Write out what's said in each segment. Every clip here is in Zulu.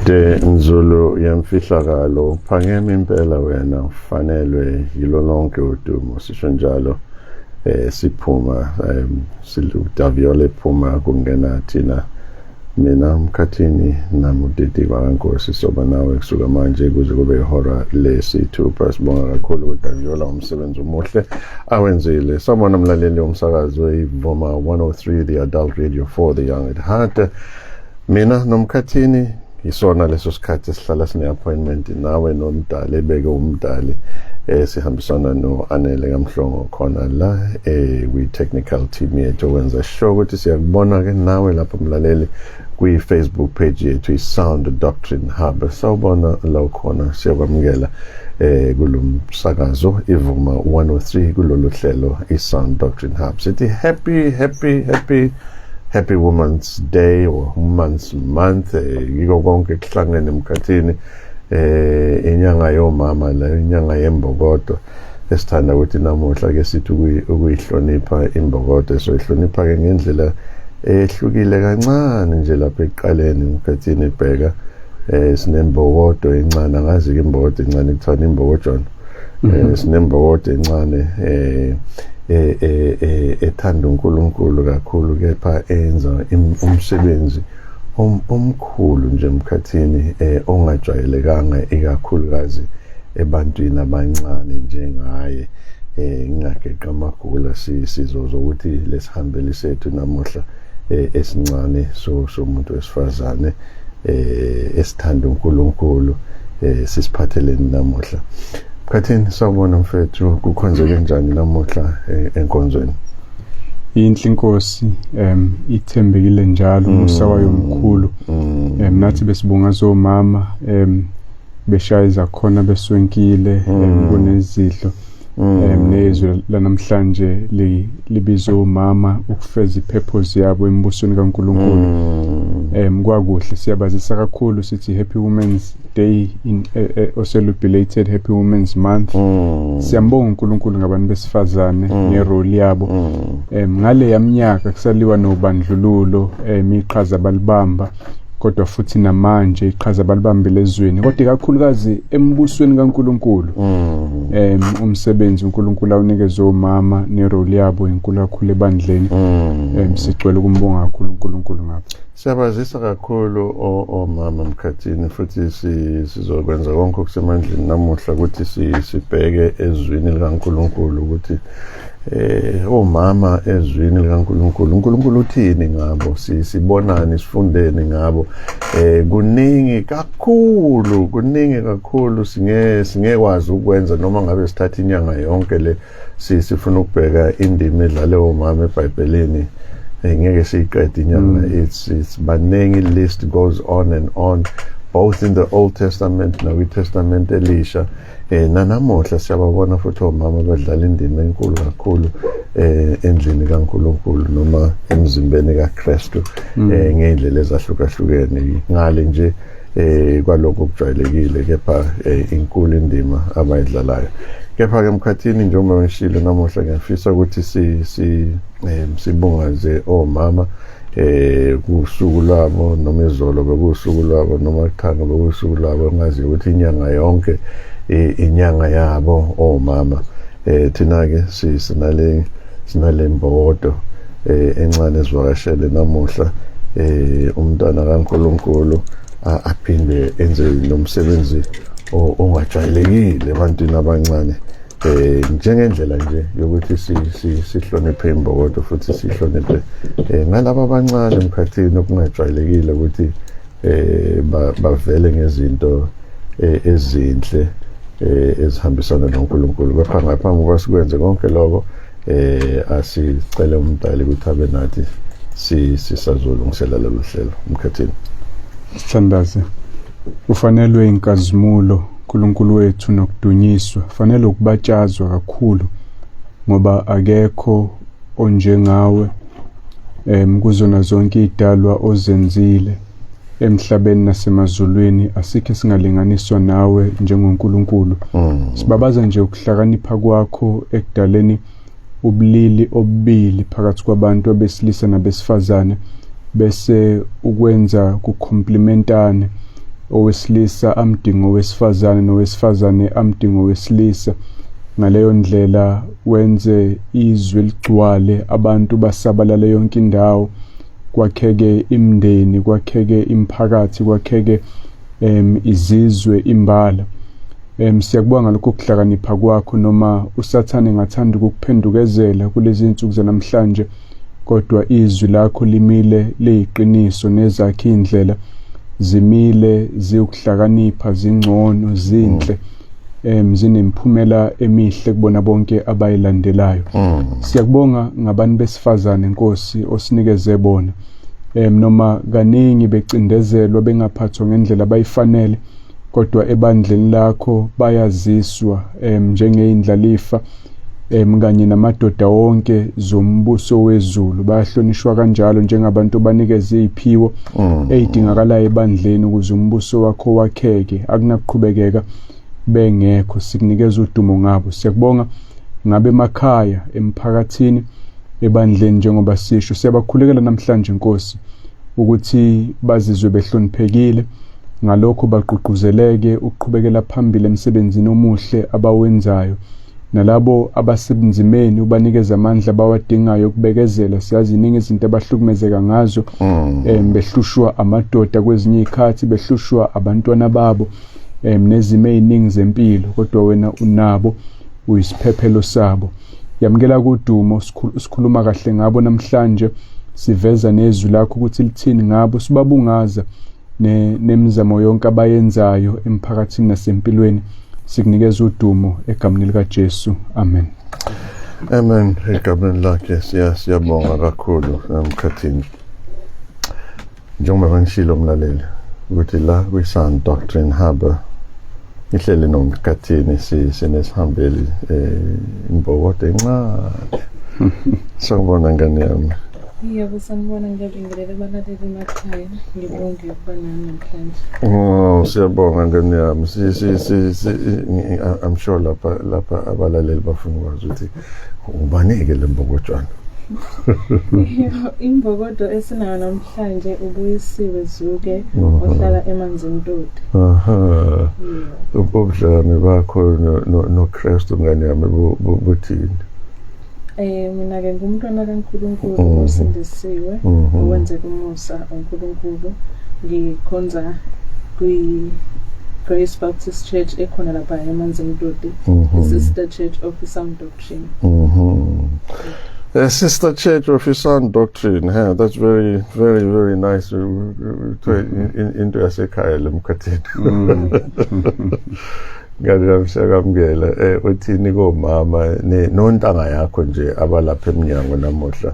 De nzulu yemfihlakalo, phakeme impela wena, ufanelwe yilo lonke udumo. Sisho njalo siphuma siludaviola ephuma kungena thina, mina Mkhathini namudidi bakaNkosi, soba nawe kusuka manje kuze kube ihora lesithupha. Sibonga kakhulu kuDaviola, umsebenzi omuhle awenzile. Sawubona mlaleli womsakazo weVuma 103, the adult radio for the young at heart. Mina noMkhathini, isona leso sikhathi esihlala sine-appointment nawe nomdali ebeke umdali. Sihambisana no-Anele Kamhlongo khona la kwi-technical team yethu, okwenza sure ukuthi siyakubona ke nawe lapho mlaleli kwi-Facebook page yethu, i-Sound Doctrine Hub. Sawubona la ukhona, siyakwamukela kulomsakazo iVuma 103, kulolu hlelo i-Sound Doctrine Hub. Sithi happy, happy, happy, happy Women's Day or Women's Month. Yiko konke kuhlangene emkhathini, inyanga yomama la, inyanga yembokodo, esithanda ukuthi namuhla ke sithi ukuyihlonipha imbokodo. So ihlonipha ke ngendlela ehlukile kancane nje lapha ekuqaleni emkhathini. Bheka, sinembokodo encane, angazi ke imbokodo encane kuthiwa imbokojona. Sinembokodo encane ethanda uNkulunkulu kakhulu, kepha enza umsebenzi omkhulu nje emkhathini, ongajwayelekanga, ikakhulukazi ebantwini abancane njengaye. Ngingageqa amagula, sizozwa ukuthi lesihambeli sethu namuhla esincane so somuntu wesifazane esithanda uNkulunkulu sisiphatheleni namuhla. Mkhathini, sawubona mfethu, kukhonzeke kanjani namuhla enkonzweni? Inhle inkosi, ithembekile njalo, umusa wayo mkhulu. Nathi besibungaza omama beshaya izakhona, beswenkile, kunezidlo. Nezwi lanamhlanje libiza omama ukufeza ipurpose yabo embusweni kaNkulunkulu. Kwakuhle, siyabazisa kakhulu, sithi Happy Women's Day in also belated Happy Women's Month. Siyambonga uNkulunkulu ngabantu besifazane nerole yabo ngale yaminyaka kusaliwa nobandlululo, iqhaza balibamba, kodwa futhi namanje iqhaza balibambile ezweni, kodwa ikakhulukazi embusweni kaNkulunkulu. Umsebenzi uNkulunkulu awunikeze omama nerole yabo inkulu kakhulu ebandleni. Sigcwele ukumbonga kakhulu uNkulunkulu ngapha. Siyabazisa kakhulu omama mkhathini, futhi sizokwenza konke okusemandleni namuhla ukuthi sibheke ezwini likaNkulunkulu ukuthi omama ezwini likaNkulunkulu, uNkulunkulu uthini ngabo, sibonani, sifundeni ngabo. Kuningi kakhulu, kuningi kakhulu, singekwazi ukwenza noma ngabe sithatha inyanga yonke le sifuna ukubheka indima edlale omama eBhayibhelini, ngeke siyiqede inyanga. It's baningi, list goes on and on, both in the Old Testament nakwi-Testament elisha. Nanamuhla siyababona futhi omama abadlala indima enkulu kakhulu endlini kaNkulunkulu noma emzimbeni kaKristu ngey'ndlela ezahlukahlukene, ngale nje kwalokho okujwayelekile, kepha inkulu indima abayidlalayo. Kepha ke emkhathini, njengoba ngishilo, namuhla ngiyafisa ukuthi si si sibungaze omama kusuku lwabo, noma izolo bekusuku lwabo, noma kuthanga bekusuku lwabo. Ngazi ukuthi inyanga yonke inyanga yabo omama. Thina ke sinale mbokodo encane esivakashele namuhla, umntwana kaNkulunkulu aphinde enze nomsebenzi ongajwayelekile ebantwini abancane, njengendlela nje yokuthi sihloniphe imbokodo futhi sihloniphe ngalabo abancane emkhathini okungajwayelekile ukuthi bavele ngezinto ezinhle ezihambisana noNkulunkulu. Kepha ngaphambi kokuba sikwenze konke lokho, asicele umdali ukuthi abe nathi sisazolungisela lolu hlelo umkhathini. Sithandaze. Ufanelwe inkazimulo uNkulunkulu wethu nokudunyiswa, fanele ukubatshazwa kakhulu, ngoba akekho onjengawe kuzona zonke idalwa ozenzile emhlabeni nasemazulwini. Asikho singalinganiswa nawe njengoNkulunkulu. Sibabaza nje ukuhlakanipha kwakho ekudaleni ubulili obubili phakathi kwabantu abesilisa nabesifazane, bese ukwenza kucomplementane. Owesilisa amdinga owesifazane nowesifazane amdinga owesilisa. Ngaleyo ndlela wenze izwe ligcwale, abantu basabalale yonke indawo, kwakheke imindeni, kwakheke imiphakathi, kwakheke izizwe imbala. Siyakubonga ngalokho kuhlakanipha kwakho, noma uSathane engathanda ukukuphendukezela kulezi insuku zanamhlanje, kodwa izwi lakho limile liyiqiniso, nezakhe indlela zimile ziwukuhlakanipha, zingcono, zinhle, zinemphumela emihle kubona bonke abayilandelayo. Siyakubonga ngabantu besifazane, Nkosi, osinikeze bona, noma kaningi becindezelwa, bengaphathwa ngendlela abayifanele, kodwa ebandleni lakho bayaziswa njengeyindlalifa kanye namadoda wonke zombuso wezulu. Bayahlonishwa kanjalo njengabantu banikeze iziphiwo eyidingakalayo ebandleni ukuze umbuso wakho wakheke. Akunakuqhubekeka bengekho, sikunikeza udumo ngabo. Siyakubonga ngabe emakhaya, emphakathini, ebandleni, njengoba sisho. Siyabakhulekela namhlanje, Nkosi, ukuthi bazizwe behloniphekile, ngalokho bagqugquzeleke ukuqhubekela phambili emsebenzini omuhle abawenzayo. Nalabo abasebunzimeni ubanikeza amandla abawadingayo ukubekezela. Siyazi iningi izinto abahlukumezeka ngazo, behlushwa amadoda kwezinye izikhathi, behlushwa abantwana babo, nezimo eziningi zempilo, kodwa wena unabo, uyisiphephelo sabo. Yamukela kudumo. Sikhuluma kahle ngabo namhlanje, siveza nezwi lakho ukuthi lithini ngabo, sibabungaza nemizamo yonke abayenzayo emphakathini nasempilweni. Sikunikeza udumo egameni lika Jesu, amen. Amen. Egameni lakhe siyabonga kakhulu, emkhathini. Njengoba bengishilo umlaleli ukuthi la kwi-Sound Doctrine Hub ihleli nomkhathini, sinesihambeli, imbokodo encane. Sawubona, ngane yami. Yebo, sanibona, ngiyabingelela abalaleli emakhaya. Ngibonge ukuba nani namhlanje. Oh, siyabonga ngane yami. Si si si si I'm sure lapha abalaleli bafuna ukwazi ukuthi ubani-ke le mbokotshwana. Yebo, imbokodo esinayo namhlanje uBuyisiwe Zuke, ohlala eManzimtoti. Aha. Yebo. Ubudlelwane bakho noKristu, ngane yami, buthini? Mina ke ngumntwana kaNkulunkulu osindisiwe, owenzeka umusa uNkulunkulu. Ngikhonza kwi Grace Baptist Church ekhona lapha eManzimtoti, Sister Church of Sound Doctrine. A sister church of Sound Doctrine. Huh? That's very, very, very nice. Into yasekhaya lemkhathini. Ngane yami, siyakwamukela. Uthini komama nontanga yakho nje abalapha eminyango namuhla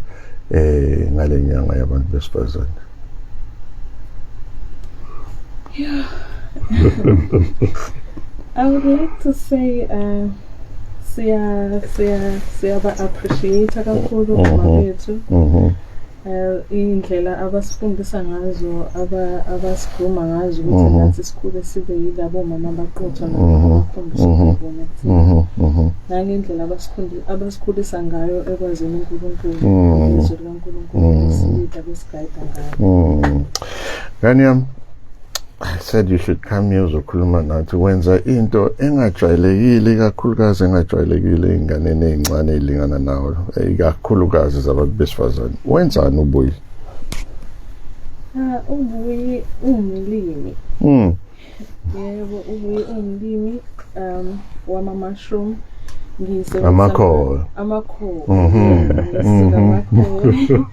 ngale nyanga yabantu besifazane? Yeah. I would like to say siyaba appreciate kakhulu omama bethu. Indlela abasifundisa ngazo, abasiguma ngazo ukuthi nathi sikhule sibe yilabo mama abaqotho nabakhombisa ukubona kuthina. Nangendlela abasikhulisa ngayo ekwazini uNkulunkulu, izwi likaNkulunkulu, besilida, besigayida ngayo. Ngane yami, I said you should come here uzokhuluma nathi. Wenza into engajwayelekile, ikakhulukazi engajwayelekile ey'nganeni ey'ncane ey'lingana nawe, ikakhulukazi zabantu besifazane. Wenzani uBuyi? Ah, uBuyi umlimi. Yebo, uBuyi umlimi wama mushroom. Ngisebenzisana Amakhowe. Amakhowe. Amakhowe.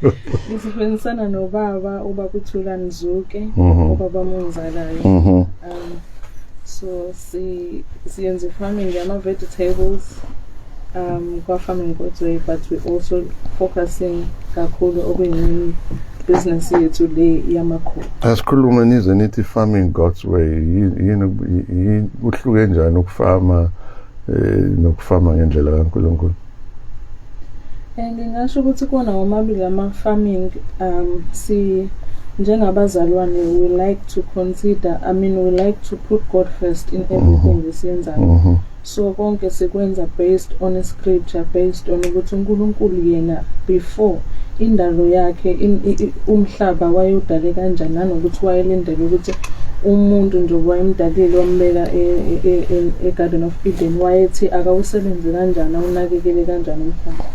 Ngisebenzisana nobaba, ubaba uThulani Zuke, ubaba mongizalayo. So siyenza farming yama vegetables kwa Farming God's Way, but we also focusing kakhulu okuyini business yethu le yamakhowe. Asikhulume nize nithi Farming God's Way. Yini kuhluke njani ukufama nokufama ngendlela kaNkulunkulu? Ngingasho ukuthi kuwona womabili ama-farming, si njengabazalwane we like to consider, I mean, we like to put God first in everything esiyenzayo. So konke sikwenza based on a scripture, based on ukuthi uNkulunkulu yena before indalo yakhe umhlaba wayewudale kanjani, nanokuthi wayelindele ukuthi Umuntu nje wayemdalile, wambeka e-Garden of Eden, wayethi akawusebenze kanjani, awunakekele kanjani umhlaba.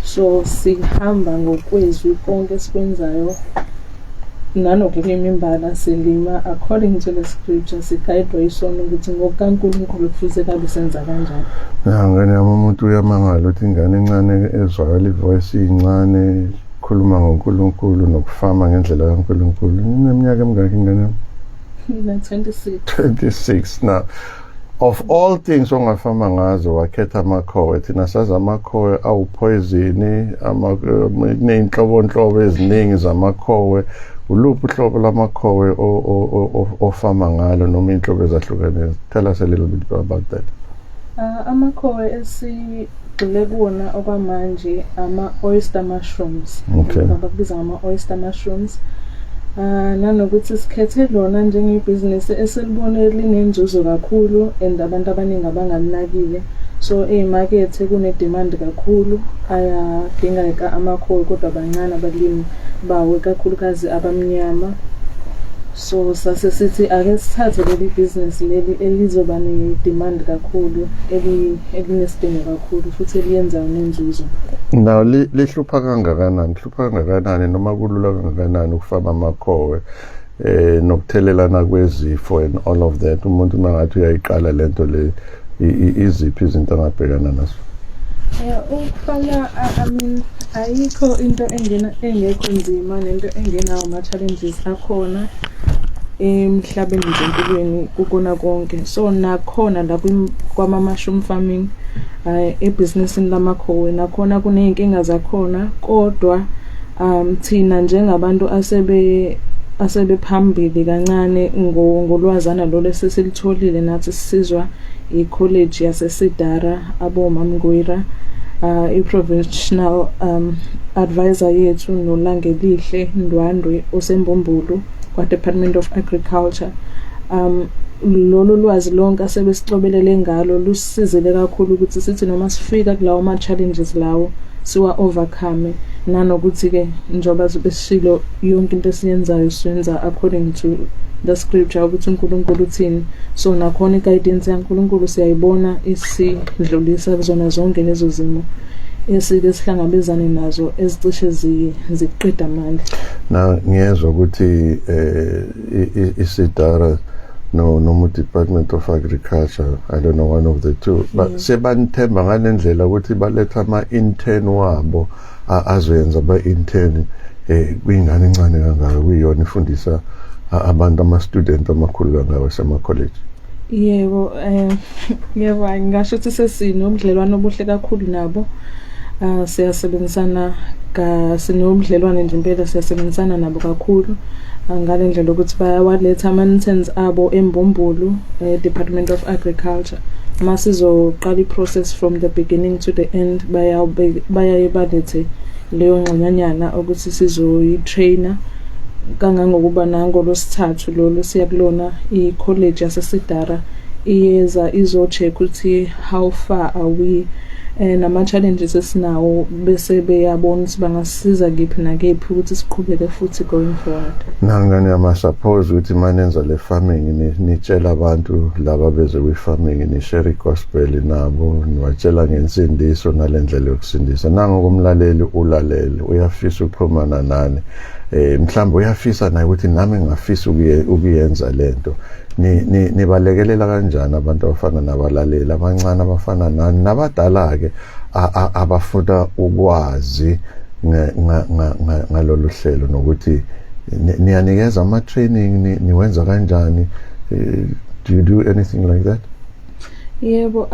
So sihamba ngokwezwi konke esikwenzayo, nanokulima imbala silima according to the scripture, sigayidwa isona ukuthi ngokukaNkulunkulu kufuze kabe senza kanjani. Ya, ngane yami, umuntu uyamangala ukuthi ingane encane ezwakala ivoice incane khuluma ngoNkulunkulu nokufama ngendlela kaNkulunkulu. Ineminyaka emingaki ingane yami? Ngina-26. 26. Now, of all things ongafama ngazo, wakhetha amakhowe. Thina sazi amakhowe awupoison, kuney'nhlobonhlobo eziningi zamakhowe. Uluphi uhlobo lwamakhowe ofama ngalo noma iy'nhlobo ezahlukene? Tell us a little bit about that. Amakhowe esigxile kuwona okwamanje ama-oyster mushrooms. Abakubiza ngama-oyster mushrooms. Nanokuthi sikhethe lona njengebhizinisi esilibone linenzuzo kakhulu and abantu abaningi abangalinakile. So ey'makethe kune-demand kakhulu, ayadingeka amakhowe, kodwa bancane abalimi bawo, ikakhulukazi abamnyama. So sase sithi ake sithathe leli bhizinisi leli elizoba ne-demand kakhulu, elinesidingo kakhulu futhi eliyenzayo nenzuzo. Now, lihlupha kangakanani, lihlupha kangakanani noma kulula kangakanani ukufama amakhowe, nokuthelelana kwezifo and all of that? Umuntu mangathi uyayiqala lento le, iziphi izinto angabhekana nazo? Ukufaka, I mean, ayikho into engena engekho nzima nento engenawo ama-challenges akhona emhlabeni nje, empilweni, kukona konke. So nakhona la kwama-mushroom farming, ebhizinisini lamakhowe, nakhona kuney'nkinga zakhona, kodwa thina njengabantu asebephambili kancane ngolwazana lolu esesilitholile nathi sisizwa i-college yaseSidara, abomamngwira, i-provincial advisor yethu noLangelihle Ndwandwe osembumbulu kwa-Department of Agriculture. Lolu lwazi lonke asebesicobelele ngalo lusisizile kakhulu ukuthi sithi noma sifika kulawo ma-challenges lawo siwa-overcome, nanokuthi-ke njengoba besishilo, yonke into esiyenzayo siyenza according to the scripture, ukuthi uNkulunkulu uthini. So nakhona i-guidance yaNkulunkulu siyayibona isidlulisa kuzona zonke lezo zimo esike sihlangabezane nazo ezicishe ziqeda amandla. Na ngiyezwa ukuthi iSidara no noma Department of Agriculture, I don't know, one of the two, but sebanithemba ngalendlela ukuthi baletha ama intern wabo azoyenza ba intern kwingane encane kangaka, kuyiyona ifundisa abantu, ama student amakhulu kangaka sema college. Yebo, yebo, ngingasho ukuthi sesinobudlelwano obuhle kakhulu nabo. Siyasebenzisana ka sinobudlelwane nje impela, siyasebenzisana nabo kakhulu. Ngale ndlela ukuthi bayawaletha ama-interns abo eMbumbulu, Department of Agriculture. Masizoqala i-process from the beginning to the end, bayaye balethe leyo ngxenyanyana ukuthi sizoyi-trainer, kangangokuba nangolwesithathu lolu siya kulona i-college yaseSidara iyeza izo-check ukuthi how far are we nama-challenges esinawo, bese beyabona ukuthi bangasisiza kephi nakephi ukuthi siqhubeke futhi going forward. Nangane yama, suppose ukuthi manenza le farming, nitshela abantu laba beze kwi-farming, ni-share i-gospel nabo, nibatshela ngensindiso nalendlela yokusindisa. Nangokumlaleli ulalele uyafisa ukuxhumana nani, mhlawumbe uyafisa naye ukuthi nami ngingafisa ukuyenza lento, nibalekelela kanjani abantu abafana nabalaleli abancane abafana nani nabadala ke abafuna ukwazi ngalolu hlelo, nokuthi niyanikeza ama-training, niwenza kanjani? Do you do anything like that? Yebo,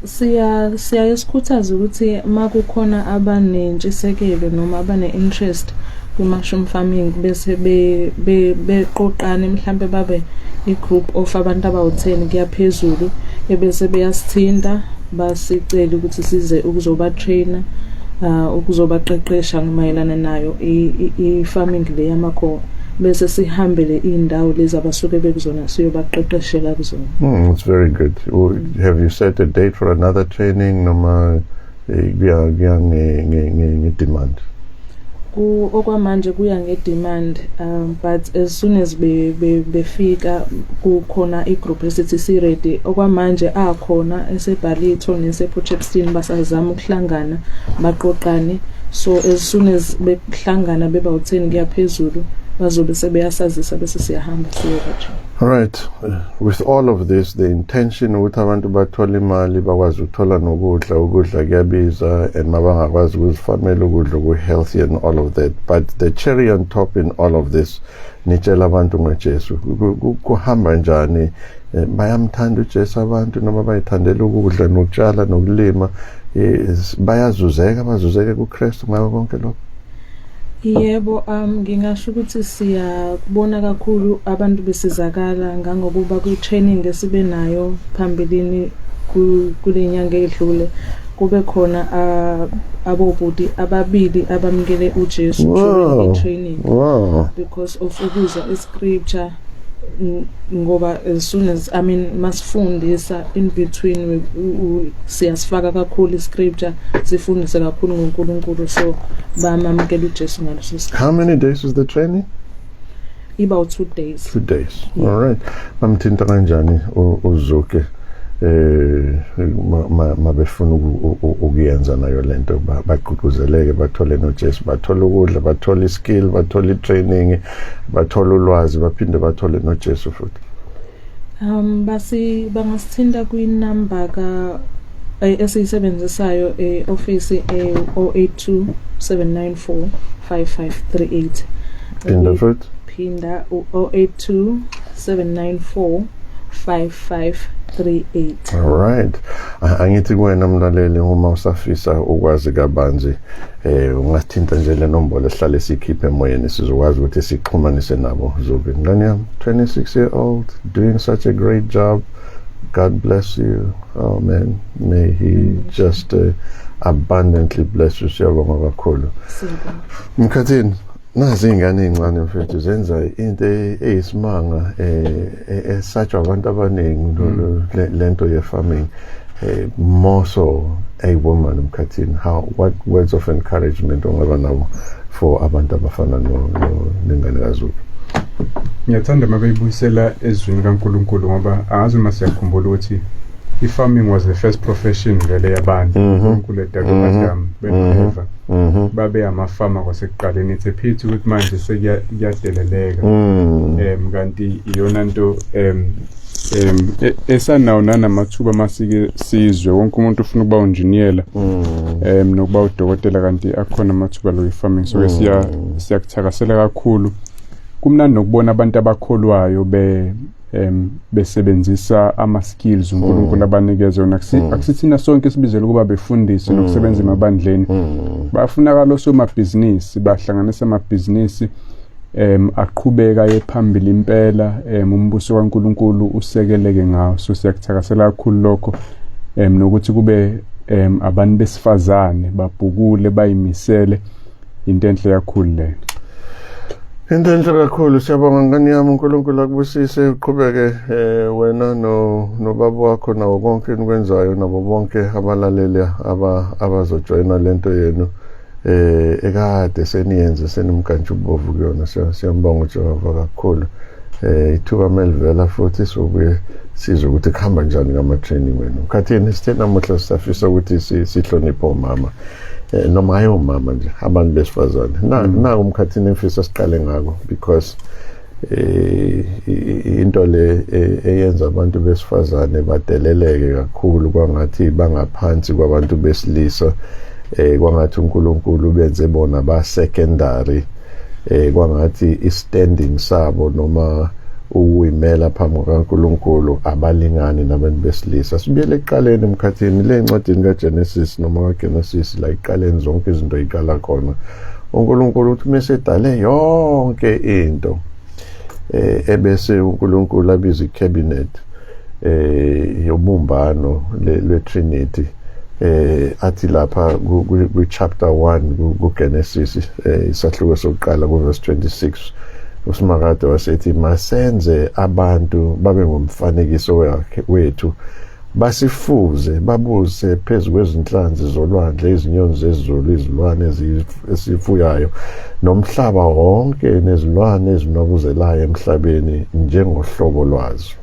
siyaye sikhuthaze ukuthi makukhona abanentshisekelo noma abane-interest kwi-mushroom farming, bese beqoqane, mhlambe babe i-group of abantu abawu-10 kuya phezulu, ebese beyasithinta basicele ukuthi size ukuzoba-trainer, ukuzobaqeqesha mayelana nayo i-farming le yamakhowa, bese sihambele iy'ndawo lezi abasuke bekuzona siyobaqeqeshela kuzona. It's very good. Have you set a date for another training noma kuya nge-demand? Ku okwamanje kuya nge-demand, but as soon as befika kukhona i-group esithi si-ready. Okwamanje akhona eseBallito nese-Port Shepstone, basazama ukuhlangana baqoqane. So as soon as behlangana beba u-10 kuya phezulu, bazobe sebeyasazisa bese siyahamba siyobatsha. All right. With all of this, the intention ukuthi abantu bathole imali, bakwazi ukuthola nokudla, ukudla kuyabiza, and mabangakwazi ukuzifamela ukudla oku-healthy and all of that. But the cherry on top in all of this, nitshela abantu ngoJesu. Kuhamba njani? Bayamthanda uJesu abantu noma bayithandela ukudla nokutshala nokulima? Bayazuzeka, bazuzeke kuKristu ngako konke lokho? Yebo, ngingasho ukuthi siyabona kakhulu abantu besizakala ngangokuba kwi-training esibe nayo phambilini kule nyanga edlule, kube khona abobhuti ababili abamukele uJesu during i-training because of ukuzwa i-scripture, ngoba as soon as, I mean, masifundisa in between siyasifaka kakhulu i-scripture, sifundise kakhulu ngoNkulunkulu, so bamamukela uJesu ngaleso sikhathi. How many days was the training? Iba 2 days. 2 days. Yeah. All right. Bamthinta kanjani uZuke mabefuna ukuyenza nayo lento, bagqugquzeleke, bathole noJesu, bathole ukudla, bathole iskill, bathole itraining, bathole ulwazi, baphinde bathole noJesu futhi? Basi bangasithinta kwinamba ka esiyisebenzisayo e-office, e-082 794 5538. Phinda futhi. Phinda, u-082 794 5538. All right. Angithi kuwena mlaleli, uma usafisa ukwazi kabanzi, ungasithinta nje le nombolo esihlale sikhiphe emoyeni, sizokwazi ukuthi sixhumanise nabo. Zuke, ngane yami, 26 year old doing such a great job. God bless you. Oh man, may he just abundantly bless you. Siyabonga kakhulu. Siyabonga. Mkhathini, nazi iy'ngane ey'ncane mfethu zenza into eyisimanga esatshwa abantu abaningi, lento ye-farming, more so a woman. Mkhathini, how what words of encouragement ongaba nabo for abantu abafana nengane kaZulu? Ngiyathanda uma beyibuyisela ezwini kaNkulunkulu, ngoba angazi uma siyakhumbula ukuthi i-farming was the first profession vele yabantu. uNkulunkulu edala u-Adam beno-Eva, babe amafama kwasekuqaleni. It's a pity ukuthi manje sekuyadeleleka, kanti iyona nto esanawo nanamathuba masike sizwe wonke umuntu ufuna ukuba unjiniyela nokuba udokotela, kanti akhona amathuba lo farming. So ke siyakuthakasela kakhulu. Kumnandi nokubona abantu abakholwayo be besebenzisa ama skills uNkulunkulu abanikeze yona. Akusithina sonke sibizele ukuba befundise nokusebenza emabandleni. Bafunakala osomabhizinisi, bahlanganisa amabhizinisi aqhubeka yephambili impela, umbuso kaNkulunkulu usekeleke ngawo. So siyakuthakasela kakhulu lokho, nokuthi kube abantu besifazane babhukule bayimisele, into enhle kakhulu leyo. Into enhle kakhulu. Siyabonga ngane yami, uNkulunkulu akubusise, uqhubeke wena no nobaba wakho nawo konke enikwenzayo, nabo bonke abalaleli abazojoyina lento yenu ekade seniyenze senimkantshubovu kuyona. Siyambonga uJehova kakhulu. Ithuba melivela futhi sobuye sizwe ukuthi kuhamba njani ngama training wenu. Khathini sithe namuhla sisafisa ukuthi sihloniphe omama, noma hayi omama nje, abantu besifazane. Na naku umkhathini engifisa siqale ngako, because into le eyenza abantu besifazane badeleleke kakhulu, kwangathi bangaphansi kwabantu besilisa, kwangathi uNkulunkulu benze bona ba secondary, kwangathi i-standing sabo noma ukuyimela phambi kukaNkulunkulu abalingani nabantu besilisa. Sibuyele ekuqaleni emkhathini, le ncwadini kaGenesis noma kaGenesis, la ekuqaleni zonke izinto iqala khona. uNkulunkulu uthi mesedale yonke into, ebese uNkulunkulu abiza icabinet yobumbano lwe-Trinity, athi lapha ku chapter 1 ku Genesis, isahluko sokuqala, ku verse 26, uSimakade wasethi, "Masenze abantu babe ngumfanekiso wakhe wethu." Basifuze, babuse phezu kwezinhlanzi zolwandle, izinyoni zezulu, izilwane esifuyayo, nomhlaba wonke, nezilwane ezinwabuzelayo emhlabeni njengohlobo lwazo.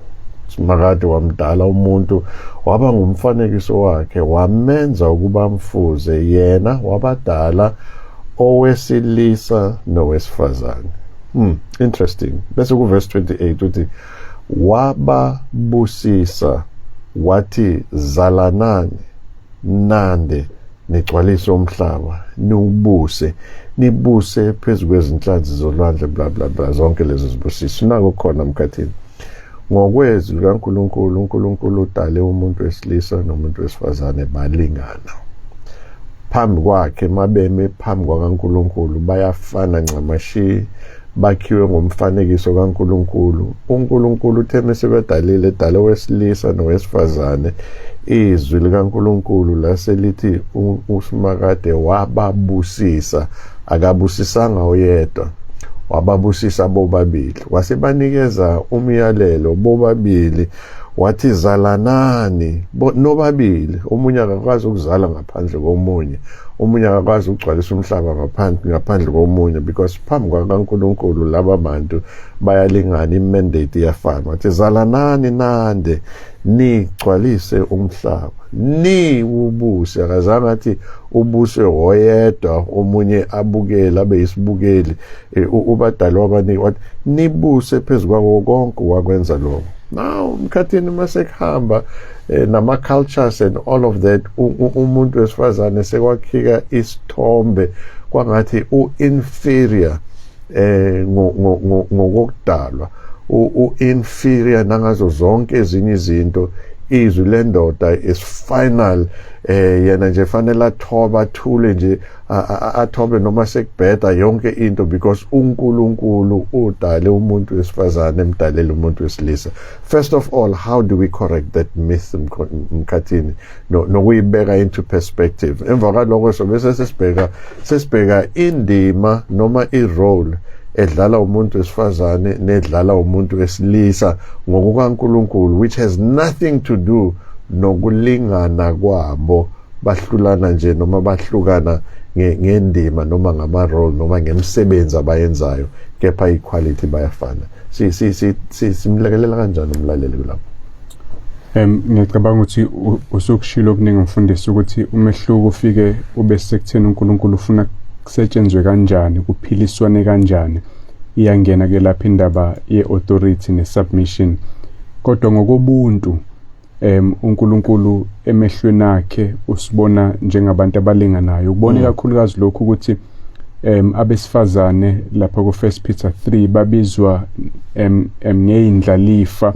Simakade wamdala umuntu, waba ngumfanekiso wakhe, wamenza ukuba amfuze yena, wabadala owesilisa nowesifazane. Interesting. Bese ku verse 28 uthi wababusisa wathi, zalanani nande, nigcwalise umhlaba, niwubuse, nibuse phezu kwezinhlanzi zolwandle, bla bla bla, zonke lezo zibusiso. Nako khona, Mkhathini, ngokwezwi likaNkulunkulu, uNkulunkulu udale umuntu wesilisa nomuntu wesifazane balingana phambi kwakhe. Mabeme phambi kwakaNkulunkulu bayafana ncamashi, bakhiwe ngomfanekiso kaNkulunkulu. UNkulunkulu uthe mesebedalile, edala owesilisa nowesifazane, izwi likaNkulunkulu lase lithi uSimakade wababusisa. Akabusisanga oyedwa, wababusisa bobabili, wasebanikeza umyalelo bobabili, wathi zalanani nobabili. Omunye akakwazi ukuzala ngaphandle komunye, omunye akakwazi ukugcwalisa umhlaba ngaphandle komunye, because phambi kwakaNkulunkulu laba bantu bayalingana, imandate iyafana. Wathi zalanani nande, nigcwalise umhlaba, niwubuse. Akazange athi ubuswe woyedwa, omunye abukele, abe yisibukeli. Ubadali wabaningi, wathi nibuse phezu kwako konke. Wakwenza lokho. Now, Mkhathini, mase kuhamba nama cultures and all of that, umuntu wesifazane sekwakhika isithombe kwangathi u-inferior ngokudalwa, u-inferior nangazo zonke ezinye izinto. Izwi lendoda is final. Yena nje fanele athoba, athule nje, athobe noma sekubheda yonke into, because uNkulunkulu udale umuntu wesifazane, emdalela umuntu wesilisa. First of all, how do we correct that myth, Mkhathini, no nokuyibeka into perspective? Emva kwaloko so bese sesibheka indima noma i-role edlala umuntu wesifazane nedlala umuntu wesilisa ngokukaNkulunkulu, which has nothing to do nokulingana kwabo. Bahlulana nje noma bahlukana ngendima noma ngama-role noma ngemisebenzi abayenzayo, kepha equality bayafana. Si si si simlekelela kanjani umlaleli kulapho? Ngiyacabanga ukuthi usukushilo okuningi, mfundisi, ukuthi umehluko ufike ube sekutheni uNkulunkulu ufuna kusetshenzwe kanjani, kuphiliswane kanjani. Iyangena ke lapha indaba ye-authority ne-submission. Kodwa ngokobuntu, uNkulunkulu emehlweni akhe usibona njengabantu abalinganayo. Ukubona ikakhulukazi lokhu ukuthi abesifazane lapha ku 1 Peter 3 babizwa ngeyindlalifa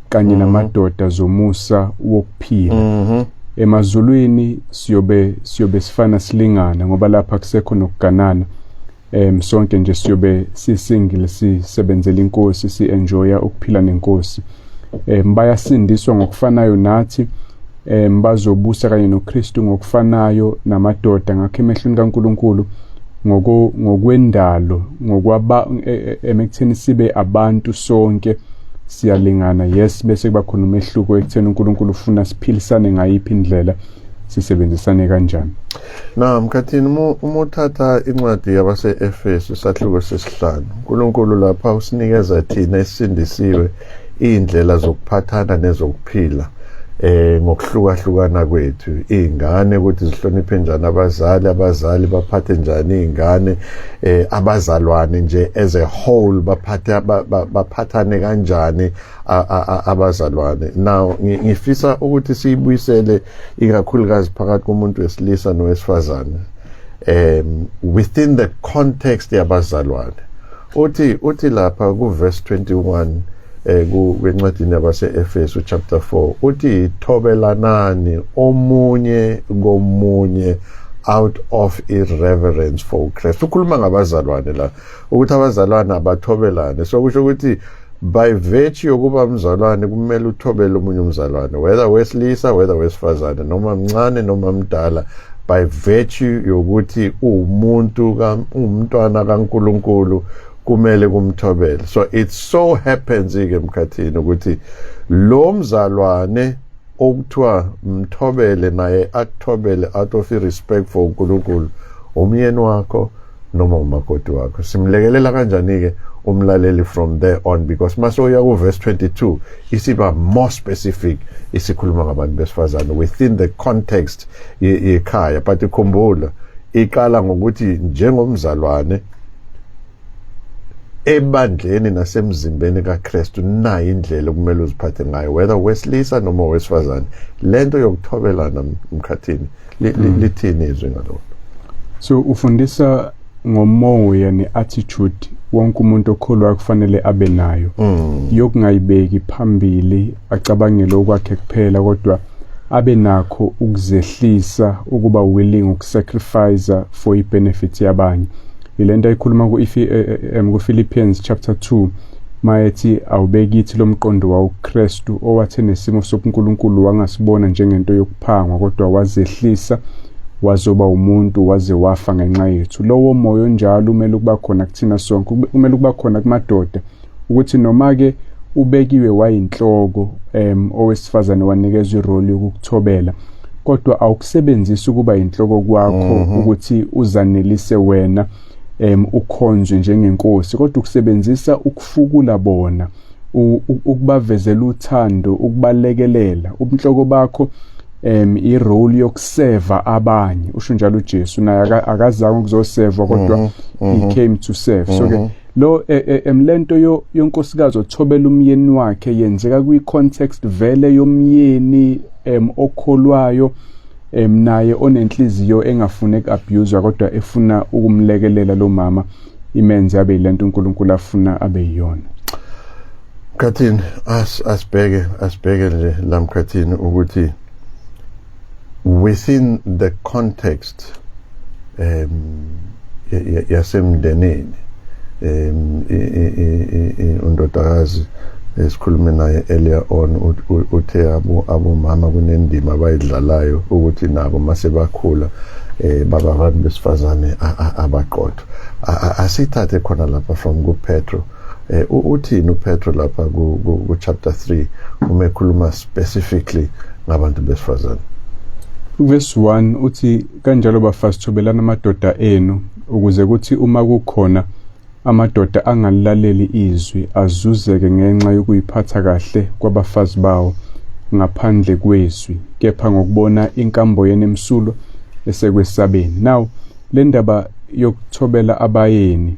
kanye namadoda zomusa wokuphila. Emazulwini siyobe sifana, silingana, ngoba lapha kusekho nokuganana. Sonke nje siyobe sisingile, sisebenzela inkosi, si-enjoya ukuphila nenkosi. Bayasindiswa ngokufanayo nathi, bazobusa kanye noKristu ngokufanayo namadoda. Ngakho emehlweni kaNkulunkulu, ngokwendalo, ngokwaba ekutheni sibe abantu sonke siyalingana. Yes, bese kuba khona umehluko ekutheni uNkulunkulu ufuna siphilisane ngayiphi indlela, sisebenzisane kanjani. Na, Mkhathini, uma uthatha incwadi yabase-Efesu, isahluko sesihlanu, uNkulunkulu lapha usinikeza thina esisindisiwe iy'ndlela zokuphathana nezokuphila ngokuhlukahlukana kwethu. Iy'ngane ukuthi zihloniphe njani abazali, abazali baphathe njani iy'ngane, abazalwane nje as a whole baphathe baphathane kanjani abazalwane. Now ngifisa ukuthi siyibuyisele ikakhulukazi phakathi komuntu wesilisa nowesifazane within the context yabazalwane. Uthi lapha ku verse 21 kwencwadini yabase-Efesu chapter 4, uthi thobelanani omunye komunye out of irreverence for Christ. Ukhuluma ngabazalwane la, ukuthi abazalwane abathobelane. So kusho ukuthi by virtue yokuba mzalwane kumele uthobele omunye umzalwane, whether wesilisa, whether wesifazane, noma mncane noma mdala. By virtue yokuthi uwumuntu, umntwana kaNkulunkulu, kumele kumthobele. So it so happens ke, Mkhathini, ukuthi lo mzalwane Okuthiwa mthobele naye akuthobele out of respect for uNkulunkulu, umyeni wakho noma umakoti wakho. Simlekelela kanjani ke umlaleli from there on? Because mase uya ku verse 22, isiba more specific, isikhuluma ngabantu besifazane within the context yekhaya. But ikhumbula, iqala ngokuthi njengomzalwane ebandleni nasemzimbeni kaKristu, nayi indlela okumele uziphathe ngayo, whether wesilisa noma wesifazane. Lento yokuthobelana, Mkhathini, lithini izwi ngalokho? So ufundisa ngomoya ne-attitude wonke umuntu okholwayo kufanele abe nayo yokungayibeki phambili, acabangele okwakhe kuphela, kodwa abe nakho ukuzehlisa, ukuba willing ukusacrifice for i-benefit yabanye. Ilento ayikhuluma ku-Philippians chapter 2, mayethi awubekithi lo mqondo wawuKristu owathe nesimo sobuNkulunkulu wangasibona njengento yokuphangwa, kodwa wazehlisa, wazoba umuntu, waze wafa ngenxa yethu. Lowo moya onjalo umele ukuba khona kuthina sonke, kumele ukuba khona kumadoda, ukuthi noma ke ubekiwe wayinhloko owesifazane, wanikezwa irole yokukuthobela, kodwa awukusebenzisi ukuba inhloko kwakho ukuthi uzanelise wena, ukhonzwe njengenkosi, kodwa ukusebenzisa ukufukula bona, ukubavezela uthando, ukubalekelela. Ubunhloko bakho i-role yokuseva abanye. Usho njalo uJesu, naye akazange ukuzosevwa, kodwa he came to serve. So ke lo lento yonkosikazi othobela umyeni wakhe yenzeka kwi-context vele yomyeni okholwayo, naye onenhliziyo engafuni uku-abuse, kodwa efuna ukumlekelela lo mama, imenze abe yilento uNkulunkulu afuna abe yiyona. Mkhathini, asibheke nje la, Mkhathini, ukuthi within the context yasemndenini, undodakazi esikhulume naye earlier on uthe abomama kunendima abayidlalayo ukuthi nabo mase bakhula baba abantu besifazane abaqotho. Asithathe khona lapha from kuPetro. Uthini uPetro lapha ku chapter 3 uma ekhuluma specifically ngabantu besifazane? Verse 1 uthi, "Kanjalo bafazi, thobelana amadoda enu, ukuze kuthi uma kukhona amadoda angalilaleli izwi, azuzeke ngenxa yokuyiphatha kahle kwabafazi bawo ngaphandle kwezwi, kepha ngokubona inkambo yenu emsulwa esekwesabeni." Now le ndaba yokuthobela abayeni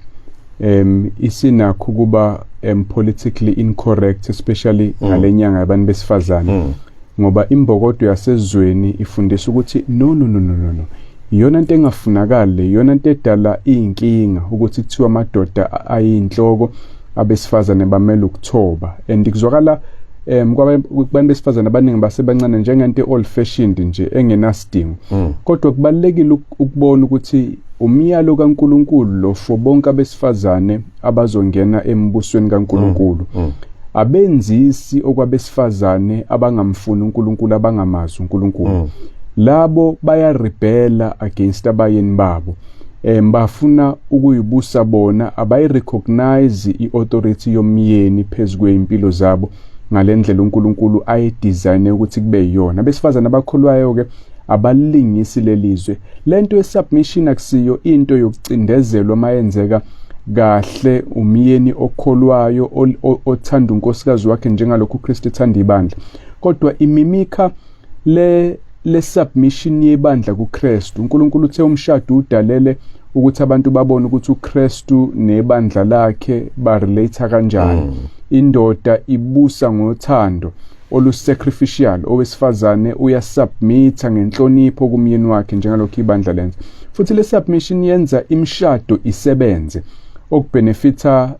isinakho kuba politically incorrect, especially ngalenyanga yabantu besifazane, ngoba imbokodo yasezweni ifundisa ukuthi no, no, no, no, no, no, iyona into engafunakali, iyona into edala iy'nkinga, ukuthi kuthiwa amadoda ayinhloko, abesifazane bamele ukuthoba. And kuzwakala kubantu besifazane abaningi basebancane njengento old fashioned nje engenasidingo, kodwa kubalulekile ukubona ukuthi umyalo kaNkuluNkulu lo for bonke abesifazane abazongena embusweni kaNkuluNkulu. Abenzisi okwabesifazane abangamfuni uNkulunkulu, abangamazi uNkulunkulu. Labo bayarebela against abayeni babo, bafuna ukuyibusa bona, abayirecognize iauthority yomyeni phezulu kweimpilo zabo ngalendlela uNkulunkulu ayidesigne ukuthi kube yiyona. Abesifazane abakholwayo ke abalingisi lelizwe. Lento yesubmission akusiyo into yokucindezelwa mayenzeka kahle umyeni okholwayo othanda unkosikazi wakhe njengalokhu uKristu ethanda ibandla, kodwa imimika le submission yebandla kuKristu. uNkulunkulu uthe umshado udalele ukuthi abantu babone ukuthi uKristu nebandla lakhe ba relate kanjani. Indoda ibusa ngothando olusacrificial, owesifazane uyasubmita ngenhlonipho kumyeni wakhe njengalokhu ibandla lenza. Futhi le submission yenza imishado isebenze, okubenefita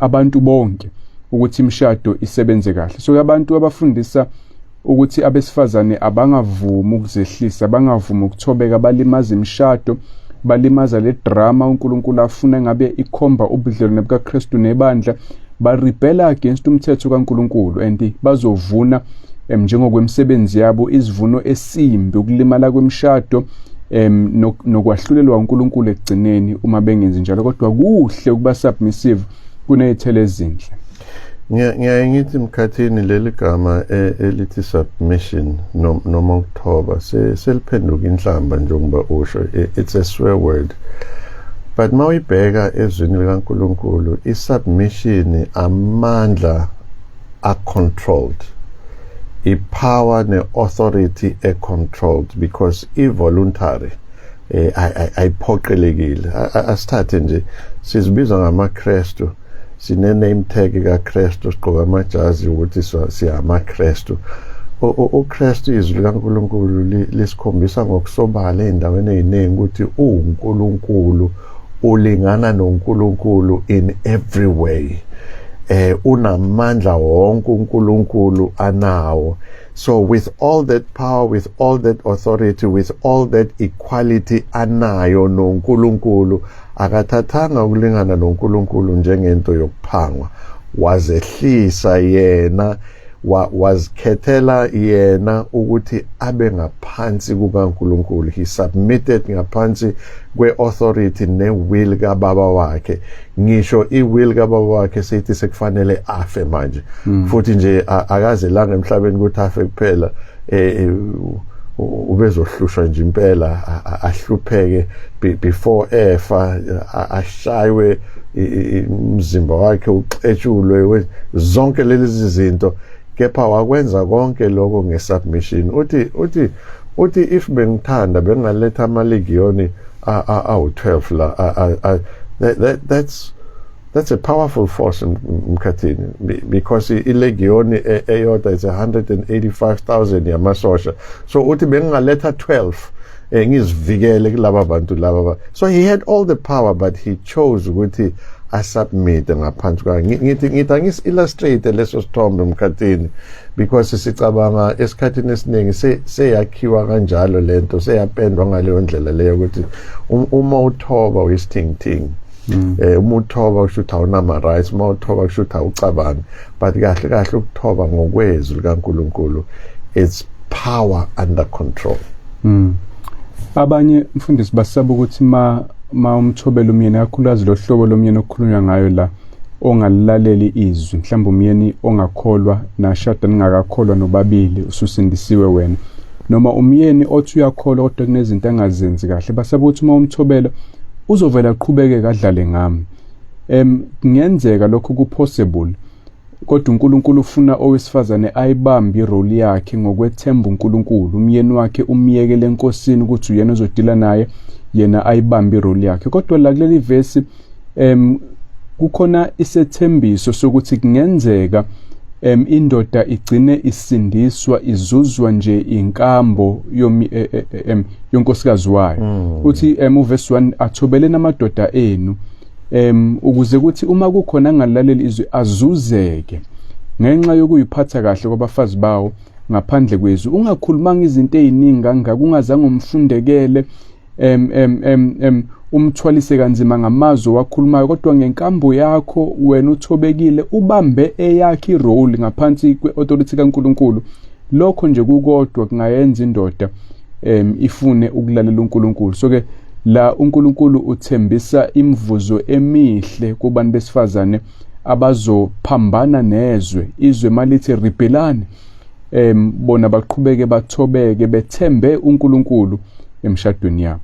abantu bonke ukuthi imishado isebenze kahle. So abantu abafundisa ukuthi abesifazane abangavumi ukuzehlisa, bangavumi ukuthobeka, balimaza imishado, balimaza le drama uNkulunkulu afuna ngabe ikhomba ubudlelwane bukaKristu nebandla, barebela against umthetho kaNkulunkulu, and bazovuna njengokwemisebenzi yabo isivuno esimbi, ukulimala kwemishado nokwahlulelwa uNkulunkulu ekugcineni uma bengenzi njalo. Kodwa kuhle ukuba submissive, kunezithelo ezinhle. Ngiyaye ngithi Mkhathini, leli gama elithi submission noma ukuthoba seliphenduka inhlamba, njengoba usho, it's a swear word, but mawuyibheka ezwini likaNkulunkulu, i-submission amandla are-controlled, i-power ne-authority e-controlled, because i-voluntary, ayiphoqelekile. Asithathe nje, sizibiza ngamaKrestu, sine name tag kaKrestu, sigqoka amajazi ukuthi siyamaKrestu. UKrestu, izwi likaNkulunkulu lisikhombisa ngokusobala ey'ndaweni ey'ningi ukuthi uwuNkulunkulu, ulingana noNkulunkulu in every way, unamandla wonke uNkulunkulu anawo. So with all that power, with all that authority, with all that equality anayo noNkulunkulu, akathathanga ukulingana noNkulunkulu njengento yokuphangwa. Wazehlisa yena, wazikhethela yena ukuthi abe ngaphansi kukaNkulunkulu. He submitted ngaphansi kwe-authority ne-will kababa wakhe, ngisho i-will kababa wakhe seyithi sekufanele afe manje. Futhi nje akazelanga emhlabeni ukuthi afe kuphela, ubezohlushwa nje impela, ahlupheke before efa, ashaywe, umzimba wakhe uxetshulwe, zonke lezi zinto, kepha wakwenza konke lokho ngesubmission. Uthi if bengithanda bengaletha amalegiyoni awu-12 la. That's a powerful force, Mkhathini, because ilegioni eyodwa is 185,000 yamasosha. So uthi bengingaletha 12, ngizivikele kulaba bantu laba. So he had all the power, but he chose ukuthi asubmit ngaphansi kwa. Ngithi angisi-illustrate leso sithombe, Mkhathini, because sicabanga esikhathini esiningi seyakhiwa kanjalo lento, seyapendwa ngaleyo ndlela leyo, ukuthi uma uthoba uyisithingithingi, uma uthoba kusho ukuthi awunama rights, uma uthoba kusho ukuthi awucabangi. But kahle kahle ukuthoba ngokwezwi likaNkulunkulu, it's power under control. Abanye, mfundisi, basaba ukuthi ma umthobela umyeni, kakhulukazi lo hlobo lomyeni okukhulunywa ngayo la ongalilaleli izwi, mhlawumbe umyeni ongakholwa, nashada ningakakholwa nobabili, ususindisiwe wena, noma umyeni othi uyakholwa kodwa kunezinto angazenzi kahle, basaba ukuthi uma umthobela uzovela aqhubeke kadlale ngami. Kungenzeka lokho ku-possible, kodwa uNkulunkulu ufuna owesifazane ayibambe irole yakhe ngokwethemba uNkulunkulu. Umyeni wakhe umyekele enkosini ukuthi uyena ozodila naye, yena ayibambe irole yakhe. Kodwa la kuleli vesi kukhona isethembiso sokuthi kungenzeka indoda igcine isindiswa, izuzwa nje inkambo yomi yonkosikazi wayo. Uthi uverse 1, athobele namadoda enu, ukuze kuthi uma kukhona angalaleli izwi azuzeke ngenxa yokuyiphatha kahle kwabafazi bawo ngaphandle kwezwi. Ungakhulumanga izinto eziningi kangaka, ungazange umfundekele, em em em em umthwalise kanzima ngamazwi wakhulumayo, kodwa ngenkambo yakho wena uthobekile, ubambe eyakhe irole ngaphansi kwe-authority kaNkulunkulu. Lokho nje kukodwa kungayenza indoda ifune ukulalela uNkulunkulu. So ke la uNkulunkulu uthembisa imvuzo emihle kubantu besifazane abazophambana nezwe. Izwe malithi rebelani, bona baqhubeke bathobeke, bethembe uNkulunkulu emshadweni yabo.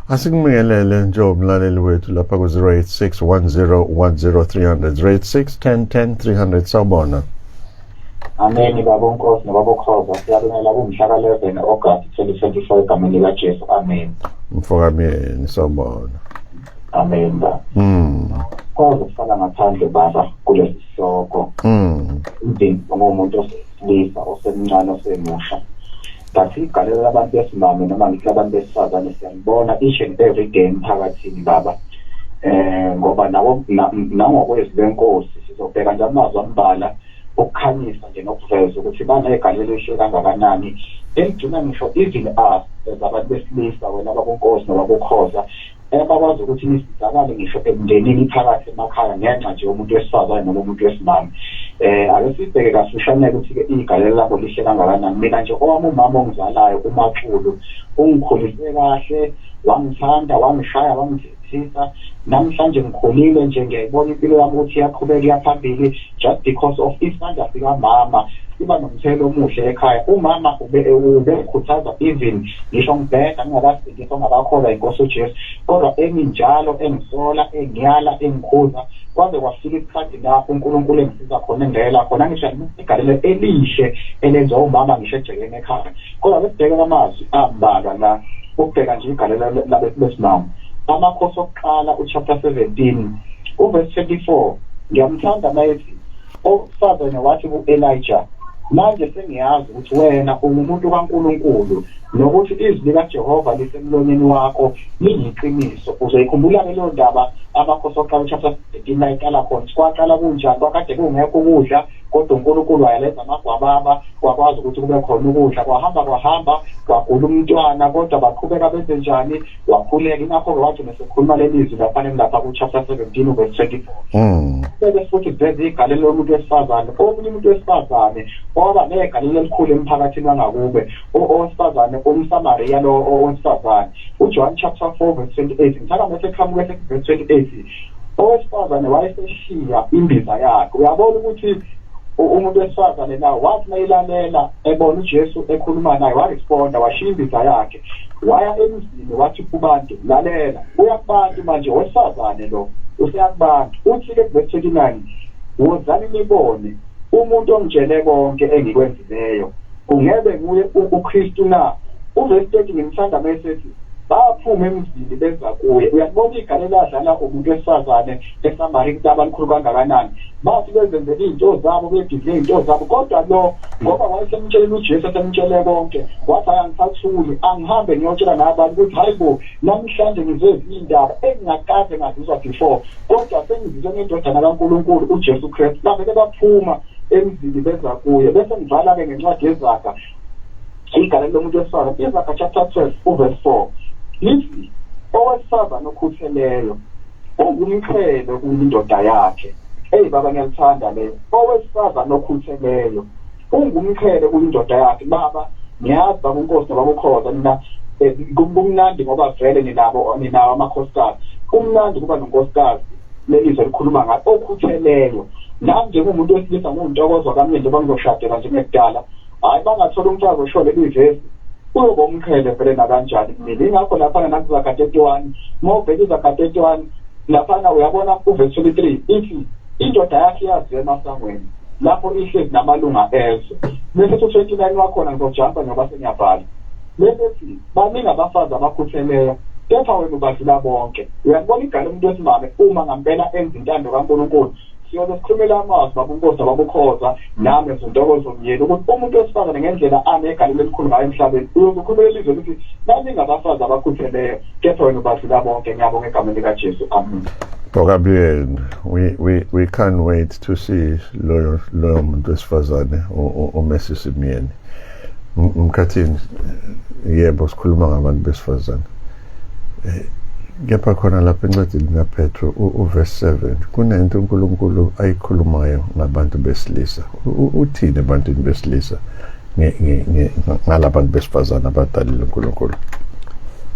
Asikubingelele njengomlaleli wethu lapha ku-086 10 10 300, 086 10 10 300. Sawubona. Amen, baba uNkosi nobaba uKhoza. Siyabingelela kumhla ka-11 August 2024 egameni likaJesu. Amen. Mfokamyeni, sawubona. Amen, baba. Khoza, kufana ngaphandle, baba, kulesi sihloko. Umndeni ngumuntu osesilisa, osemncane, osemusha. But igalelo labantu besimame, noma ngithi labantu besifazane, siyalibona each and every day emphakathini, baba. Ngoba nabo nangokwezwi lenkosi sizobheka nje amazwi ambala ukukhanyisa nje nokuveza ukuthi banegalelo elihle kangakanani eligcina ngisho even us as abantu besilisa, wena babunkosi nobabukhoza, bakwazi ukuthi nisizakale ngisho emndenini phakathi emakhaya ngenxa nje yomuntu wesifazane noma umuntu wesimame. Ake sibheke kafushane ukuthi-ke igalelo labo lihle kangakanani. Mina nje, owami umama ongizalayo, uMaxulu, ungikhulise kahle, wangithanda, wangishaya, wangithethisa. Wangithethisa. Namhlanje ngikhulile nje, ngiyayibona impilo yami ukuthi iyaqhubeka iyaphambili just because of isandla sikamama siba nomthelo omuhle ekhaya. Umama ubekhuthaza even ngisho ngibheka ngingakasindiswa, ngingakakholwa inkosi uJesu, kodwa enginjalo engisola, engiyala, engikhuza, kwaze kwafika isikhathi la uNkulunkulu engisiza khona, engela khona. Ngisho igalelo elihle elenziwa umama ngisho ejekeni ekhaya. Kodwa besibheke amazwi ambalwa la ukubheka nje igalelo labesimame. Amakhosi okuqala uchapter 17 uverse 24, ngiyamthanda mayethi owesifazane wathi ku-Elijah, "Manje sengiyazi ukuthi wena ungumuntu kaNkulunkulu nokuthi izwi likaJehova lisemlonyeni wakho liyiqiniso." Uzoyikhumbula-ke leyo ndaba, Amakhosi okuqala uchapter 17, la iqala khona. Kwaqala kunjani? Kwakade kungekho ukudla, kodwa uNkulunkulu wayalenza amagwababa, kwakwazi ukuthi kube khona ukudla. Kwahamba kwahamba, kwagula umntwana, kodwa baqhubeka benze njani? Wakhuleka. Ingakho-ke wathi nesekhuluma leli zwi laphana lapha ku-chapter 17 uverse 24. Bese futhi kuveza igalelo lomuntu wesifazane, omunye umuntu wesifazane owaba negalelo elikhulu emphakathini wangakube, owesifazane umSamariya lo owesifazane. UJohn chapter 4 verse 28, ngithanda mase qhamuka verse 28, owesifazane wayeseshiya imbiza yakhe. Uyabona ukuthi umuntu wesifazane na wathi mayilalela ebona uJesu ekhuluma naye, waresponda, washiya imbiza yakhe, waya emzini, wathi kubantu, "Lalela." Uya kubantu manje, wesifazane lo useya kubantu, uthi-ke verse 29, "Wozani nibone umuntu ongitshele konke engikwenzileyo. Kungebe nguye uKristu na?" Uverse 30 ngimthanda mayesethi baphuma emzini beza kuye. Uyabona igalelo adlala umuntu wesifazane eSamaria ukuthi abalikhulu kangakanani. Bathi bezenzela iy'nto zabo, bedidle iy'nto zabo, kodwa lo ngoba wayesemtshelile uJesu, esemtshele konke, wathi, "Hayi, angisathuli, angihambe ngiyotshela nabantu ukuthi hayi bo, namhlanje ngizwe ezinye iy'ndaba engingakaze ngazizwa before, kodwa sengizizwe ngendodana kaNkulunkulu uJesu Kristu." Bavele baphuma emzini beza kuye. Bese ngivala-ke ngencwadi yeZaga, igalelo lomuntu wesifazane. Izaga chapter 12 uverse 4 lithi, "Owesifazane okhutheleyo ungumqhele kuyindoda yakhe." Eyi baba, ngiyalithanda leyo. Owesifazane okhutheleyo ungumqhele kuyindoda yakhe. Baba, ngiyazi baba uNkosi nobaba uKhoza, mina kumnandi ngoba vele ninabo, ninawo amakhosikazi. Kumnandi kuba nonkosikazi lelizwe likhuluma ngayo okhutheleyo. Nami njengomuntu wesilisa nguNtokozo kamye, njengoba ngizoshadela njengekudala, hhayi, bangathola umfazi osho leli vesi, uyoba umqhele vele nakanjani kumina. Ingakho laphana nakuZaga 31, uma ubheka iZaga 31 laphana, uyabona uverse 23 ithi, "Indoda yakhe iyaziwa emasangweni lapho ihlezi namalunga ezwe." Bese u-29 wakhona, ngizojampa ngoba sengiyabhala, bese thi, "Baningi abafazi abakhutheleyo, kepha wena ubadlula bonke." Uyakubona igala umuntu wesimame uma ngampela enza intando kaNkulunkulu. Siyobe sikhulumela amazwi baba uNkosi nobaba uKhoza nami ezintokozo myeni ukuthi umuntu wesifazane ngendlela anegalelo elikhulu ngayo emhlabeni, uyoze ukhulumela ilizwe ukuthi baningi abafazi abakhutheleyo, kepha wena ubadlula bonke. Ngiyabonga egameni likaJesu, amen. Bokabiyeni, we can't wait to see loyo muntu wesifazane uMrs Myeni. Mkhathini, yebo, sikhuluma ngabantu besifazane. Kepha khona lapha encwadini kaPetro uverse 7 kunento uNkulunkulu ayikhulumayo ngabantu besilisa. Uthini ebantwini besilisa ngalabantu besifazane abadalile uNkulunkulu?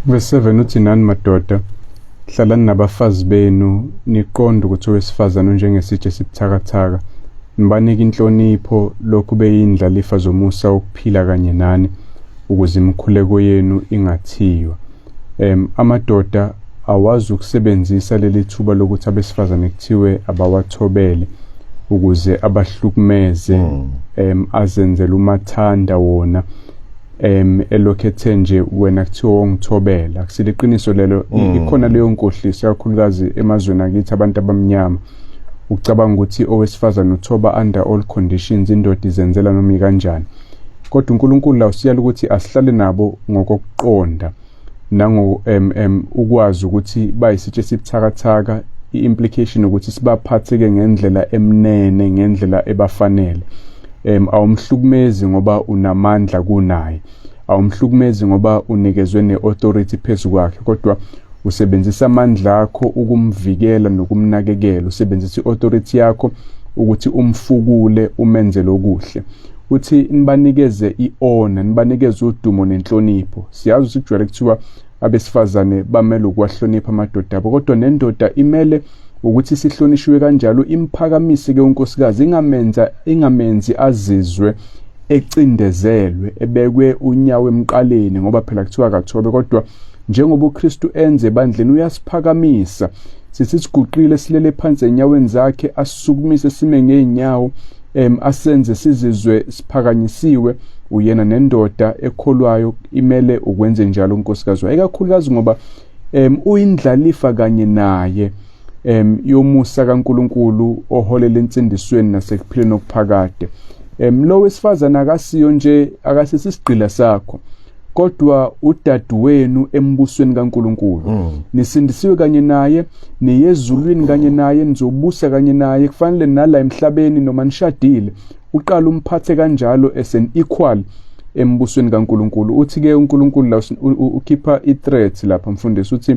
Verse 7 uthi, "Nani madoda, hlalani nabafazi benu, niqonde ukuthi owesifazane unjengesitsha esibuthakathaka. Nibanike inhlonipho lokhu beyindlalifa zomusa wokuphila kanye nani, ukuze imikhuleko yenu ingathiywa." Amadoda awazi ukusebenzisa leli thuba lokuthi abesifazane kuthiwe abawathobele ukuze abahlukumeze, azenzele umathanda wona, elokhu ethe nje wena kuthiwa wongithobela. Akusiliqiniso lelo. Ikhona leyo nkohliso, kakhulukazi emazweni akithi abantu abamnyama, ucabanga ukuthi owesifazane uthoba under all conditions, indoda izenzela noma ikanjani. Kodwa uNkulunkulu la usiyala ukuthi asihlale nabo ngokokuqonda nango ukwazi ukuthi bayisitshe esibuthakathaka, i-implication ukuthi sibaphatheke ngendlela emnene, ngendlela ebafanele. Awumhlukumezi ngoba unamandla kunaye, awumhlukumezi ngoba unikezwe ne-authority phezu kwakhe, kodwa usebenzisa amandla akho ukumvikela nokumnakekela, usebenzisa i-authority yakho ukuthi umfukule, umenzele okuhle. Uthi nibanikeze i-honor, nibanikeze udumo nenhlonipho. Siyazi ukuthi kujwayele kuthiwa abesifazane bamele ukwahlonipha amadoda abo, kodwa nendoda imele ukuthi sihlonishwe kanjalo, imphakamise ke unkosikazi, ingamenzi azizwe ecindezelwe, ebekwe unyawo emqaleni, ngoba phela kuthiwa akathobe. Kodwa njengoba uKristu enze ebandleni, uyasiphakamisa, sithi siguqile silele phansi enyaweni zakhe, asisukumise sime ngeenyawo, asenze sizizwe siphakanyisiwe. Uyena nendoda ekholwayo imele ukwenze njalo unkosikazi wayo, ikakhulukazi ngoba uyindlalifa kanye naye yomusa kaNkuluNkulu oholela ensindisweni nasekuphileni okuphakade. Lo wesifazane akasiyo nje, akasisisigqila sakho, kodwa udadewenu embusweni kaNkuluNkulu. Nisindisiwe kanye naye, niyezulwini kanye naye, nizobusa kanye naye. Kufanele nala emhlabeni noma nishadile uqala umphathe kanjalo as an equal embusweni kaNkuluNkulu. Uthi ke uNkulunkulu la ukhipha i-threat lapha, mfundisi, uthi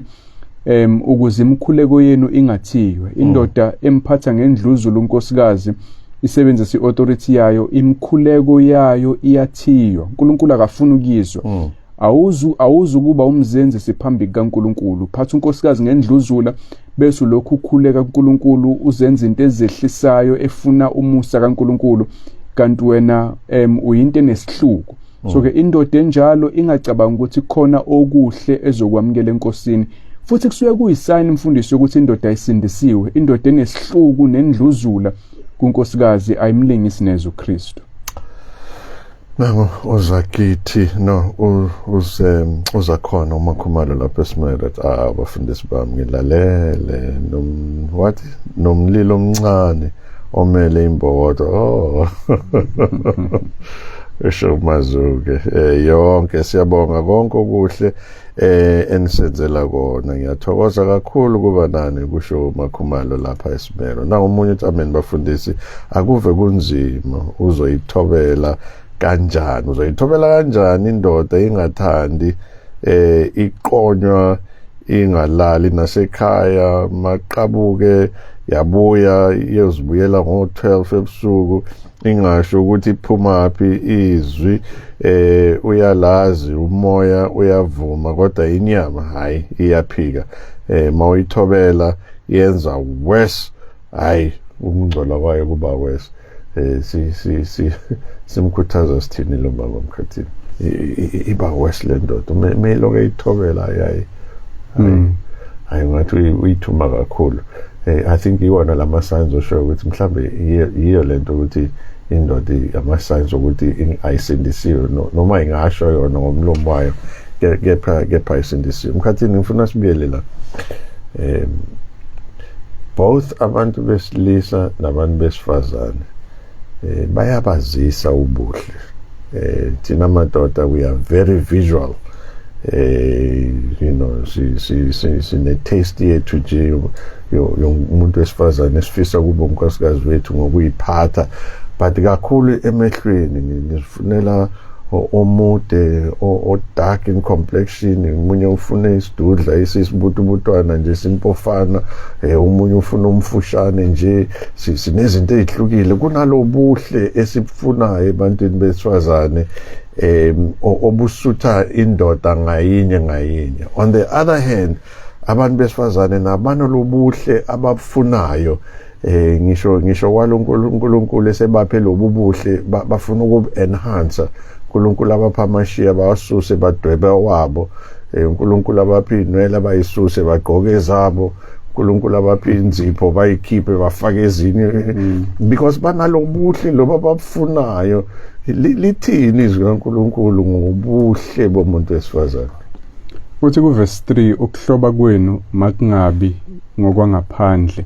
ukuze imikhuleko yenu ingathiwe. Indoda emphatha ngendluzula unkosikazi, isebenzisa i-authority yayo, imikhuleko yayo iyathiywa. uNkulunkulu akafuni ukuyizwa. Awuzu kuba umzenzisi phambi kukaNkulunkulu. Uphatha unkosikazi ngendluzula bese lokhu ukhuleka kuNkulunkulu, uzenza into ezehlisayo efuna umusa kaNkulunkulu, kanti wena uyinto enesihluku. So ke indoda enjalo ingacabanga ukuthi khona okuhle ezokwamukela enkosini. Futhi kusuke kuyi-sign, mfundisi, yokuthi indoda ayisindisiwe. Indoda enesihluku nendluzula kunkosikazi ayimlingisi neze uKristu. Nangu uzakithi no uze uzakhona uMakhumalo lapha eSmile, abafundisi bami, ngilalele nom what nomlilo omncane omele imbokodo. Oh, esho mazuke yonke. Siyabonga konke okuhle enisenzela kona, ngiyathokoza kakhulu kuba nani, kusho uMakhumalo lapha eSimelo. Na omunye uthi, "Amen bafundisi, akuve kunzima, uzoyithobela kanjani, uzoyithobela kanjani indoda ingathandi, iqonywa, ingalali nasekhaya, maqabuke yabuya iyozibuyela ngo-12 ebusuku, ingasho ukuthi iphumaphi. Izwi uyalazi, umoya uyavuma, kodwa inyama hayi, iyaphika. Mawuyithobela yenza worse, hayi, ukungcola kwayo kuba worse." Si si si simkhuthaza sithini lo mama Mkhathini? Iba worse le ndoda melo ithobela, hayi hayi, ngathi uyithuma kakhulu. I think iwona lama signs osho ukuthi mhlambe yiyo lento ukuthi indoda, ama signs ukuthi ayisindisiwe, noma ingasho yona ngomlomo wayo, kepha ayisindisiwe. Mkhathini, ngifuna sibuyele la. Both abantu besilisa nabantu besifazane bayabazisa ubuhle. Thina madoda, we are very visual. You know si si si sine taste yethu nje yomuntu wesifazane esifisa kuba unkosikazi wethu ngokuyiphatha, but kakhulu emehlweni. Ngizifunela omude, o dark in complexion, umunye ufuna isidudla esisibutubutwana nje, simpofana, omunye ufuna umfushane nje. Sinezinto ezihlukile kunalobuhle esibufunayo ebantwini besifazane obusutha indoda ngayinye ngayinye. On the other hand, abantu besifazane nabanolobuhle ababufunayo, ngisho kwaloNkulunkulu esebaphe lobu buhle, bafuna ukubu-enhance. uNkulunkulu abapha amashiya, bawasuse, badwebe wabo. uNkulunkulu abapha inwele, abayisuse, bagqoke ezabo. uNkulunkulu abapha inzipho, bayikhiphe, bafake ezinye, because banalobuhle loba ababufunayo. Lithini izwi kaNkulunkulu ngobuhle bomuntu wesifazane? Uthi kuverse 3, "Ukuhloba kwenu makungabi ngokwangaphandle,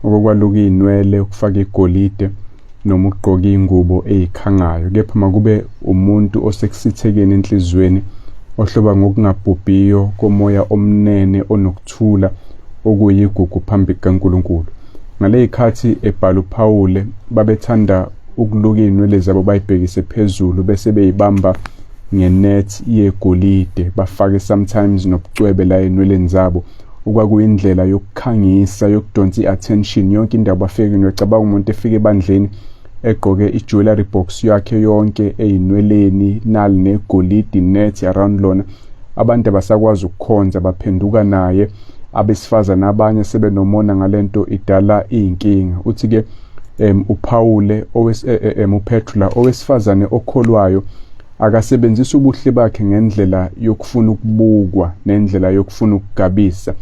okokwaluka inwele, ukufaka igolide noma ukugqoka ingubo eyikhangayo, kepha makube umuntu osekusithekeni enhliziyweni, ohloba ngokungabhubhiyo komoya omnene onokuthula, okuyigugu phambi kukaNkulunkulu." Ngaleyikhathi ebhala uPaul, babethanda ukuluka inwele zabo bayibhekise phezulu, bese beyibamba ngenet yegolide, bafake sometimes nobucwebe la enweleni zabo, okwakuyindlela yokukhangisa, yokudonsa i-attention yonke indawo bafike. Ngiyacabanga umuntu efika ebandleni Egqoke i-jewelry box yakhe yonke eyinweleni, nali negolidi net around lona. Abantu abasakwazi ukukhonza, baphenduka naye. Abesifazane abanye sebenomona ngalento, idala iy'nkinga. Uthi-ke uPaul, uPetru la, owesifazane okholwayo akasebenzisi ubuhle bakhe ngendlela yokufuna ukubukwa nendlela yokufuna ukugabisa.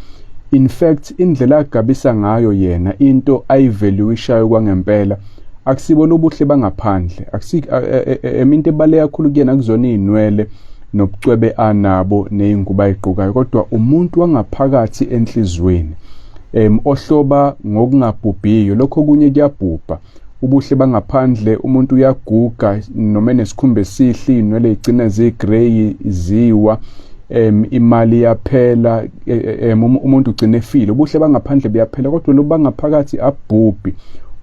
In fact, indlela agabisa ngayo yena, into ayivaluishayo kwangempela, akusibo lobuhle bangaphandle. Into ebaluleke kakhulu kuyena kuzona iy'nwele nobucwebe anabo ney'ngubo ayigqokayo, kodwa umuntu wangaphakathi enhliziyweni ohloba ngokungabhubhiyo. Lokho okunye kuyabhubha. Ubuhle bangaphandle, umuntu uyaguga noma enesikhumba esihle, iy'nwele y'gcina ziyi-grey, ziwa, imali iyaphela, umuntu ugcina efile. Ubuhle bangaphandle buyaphela, kodwa lobu bangaphakathi abhubhi.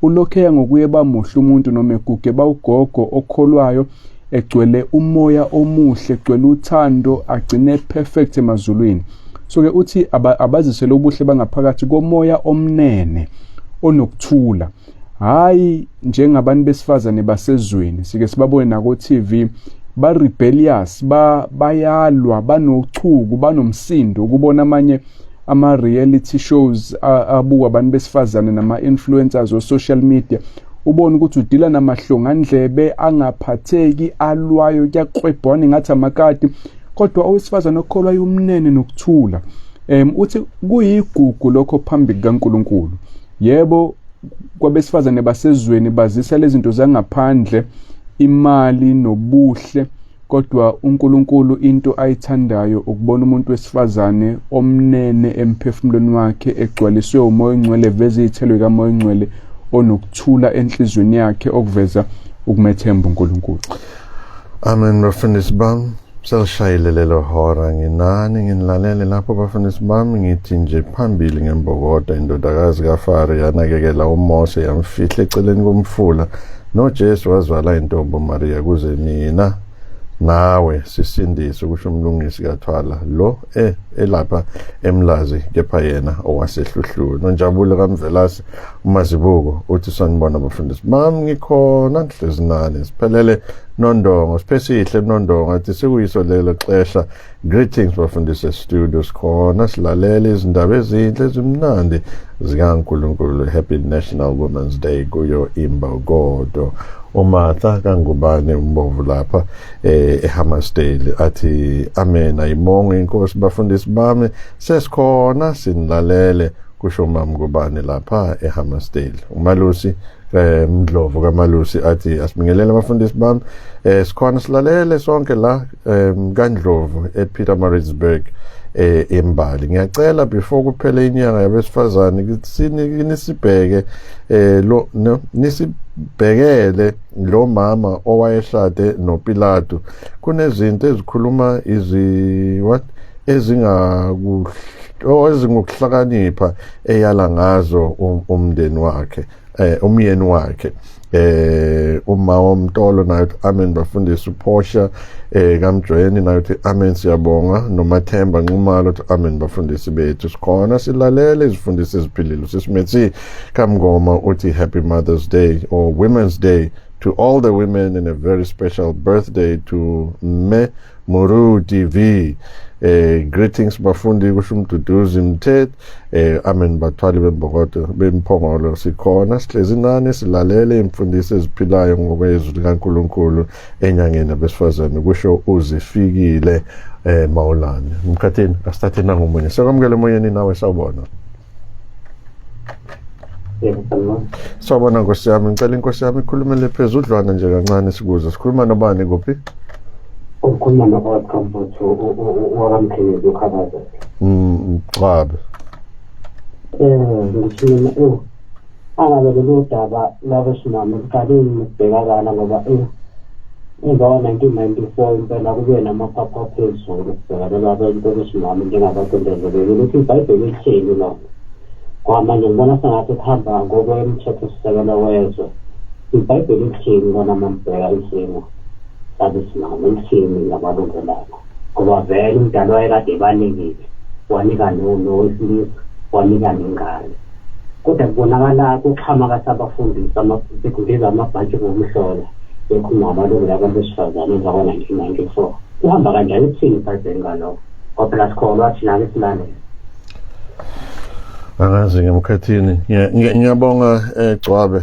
Ulokheya ngokuye bamuhle umuntu noma eguge, bawugogo okholwayo, egcwele umoya omuhle, egcwele uthando, agcine perfect emazulwini. So ke uthi abazisele ubuhle bangaphakathi komoya omnene onokuthula, hayi njengabantu besifazane basezweni sike sibabone nako TV, ba rebellious, ba bayalwa, banochuku, banomsindo. Ukubona amanye ama reality shows abukwa abantu besifazane nama influencers o social media, ubone ukuthi udila namahlongandlebe angaphatheki, alwayo, kuyaklwebhwana ngathi amakati. Kodwa owesifazane okholwayo umnene nokuthula. Uthi kuyigugu lokho phambi kukaNkuluNkulu. Yebo, kwabesifazane basezweni bazisa lezi zinto zangaphandle, imali nobuhle, kodwa uNkulunkulu into ayithandayo ukubona umuntu wesifazane omnene emphefumulweni wakhe, egcwaliswe umoya ongcwele, veza izithelo kamoya ongcwele, onokuthula enhliziyweni yakhe, okuveza ukumethemba uNkulunkulu. Amen, bafundisi bami. Selishayile lelo hora, nginani nginilalele lapho, bafundisi bami. Ngithi nje phambili ngembokodo. Indodakazi kaFaro yanakekela uMose, yamfihla eceleni komfula. NoJesu wazala intombi Maria kuze mina nawe sisindise, kusho uMlungisi kaThwala lo elapha eMlazi, kepha yena owasehluhluwe. Nonjabulo kaMvelasi uMazibuko uthi, "Sanibona bafundisi bami, ngikhona, ngihlezi nani." Siphelele Nondongo, siphesihle Nondongo, athi sekuyiso lelo xesha. "Greetings bafundisi studio, sikhona silalele izindaba ezinhle ezimnandi zikaNkulunkulu. Happy National Women's Day kuyo imbokodo." UMartha kaNgubane umbovu lapha eHammersdale athi, "Amen, ayibonge inkosi bafundisi bami, sesikhona sinilalele," kusho umama Ngubane lapha eHammersdale. Umalusi Mdlovu kaMalusi athi, "Asibingelele abafundisi bami, sikhona silalele sonke la kaNdlovu ePietermaritzburg embali. Ngiyacela before kuphele inyanga yabesifazane nisibheke lo, no, nisibhekele lo mama owayeshade noPilato. Kunezinto ezikhuluma izi what ezingakuhle ezingokuhlakanipha eyala ngazo umndeni wakhe, umyeni wakhe." Uma womtolo naye uthi, "Amen bafundisi." uPosha kaMjweni naye uthi, "Amen, siyabonga." Nomathemba Nxumalo uthi, "Amen bafundisi bethu, sikhona silalele izifundisi eziphilile." Sisimethi kaMngoma uthi, "Happy Mother's Day or Women's Day to all the women and a very special birthday to Me Muru TV. Greetings bafundi," kusho uMduduzi Mthetho. Amen bathwali bembokodo bemphongolo, sikhona sihlezi nani silalele imfundiso eziphilayo ngokwezwi likaNkuluNkulu enyangeni abesifazane, kusho uzifikile Maulane. Mkhathini, asithathe nangomunye. Sekwamukele emoyeni nawe, sawubona. Yebo, sanibona. Sawubona nkosi yami, ngicela inkosi yami ikhulumele phezudlwana nje kancane sikuze. Sikhuluma nobani, kuphi? Ukhuluma no-Comfort wakamkhizi ukhabazela. Cha. Ngithi mina angabe lolu daba labesimame luqale ukubhekakala, ngoba emva kwa-1994 impela kube namaphaphu aphezulu ukubhekanelwa abantu besimame njengabacindezelekile, ukuthi iBhayibheli lihleli lona. Ngoba manje ngibona sengathi kuhamba ngokwemthethosisekelo wezwe. IBhayibheli lithini lona uma libheka isimo sabesimame, lithini ngamalungelo abo? Ngoba vele umdali wayekade ebanikile, wanika nowesilisa, wanika nengane. Kodwa kubonakala kuxhama kasabafundisi bekuveza amabhantshi ngomhlola bekhuluma ngamalungelo abantu besifazane emva kwa-1994. Kuhamba kanjani, ithini iBhayibheli ngalokho? Ngoba phela sikholwa thina-ke silalele. Angazi ngemkhathini. Ngiyabonga Gcwabe,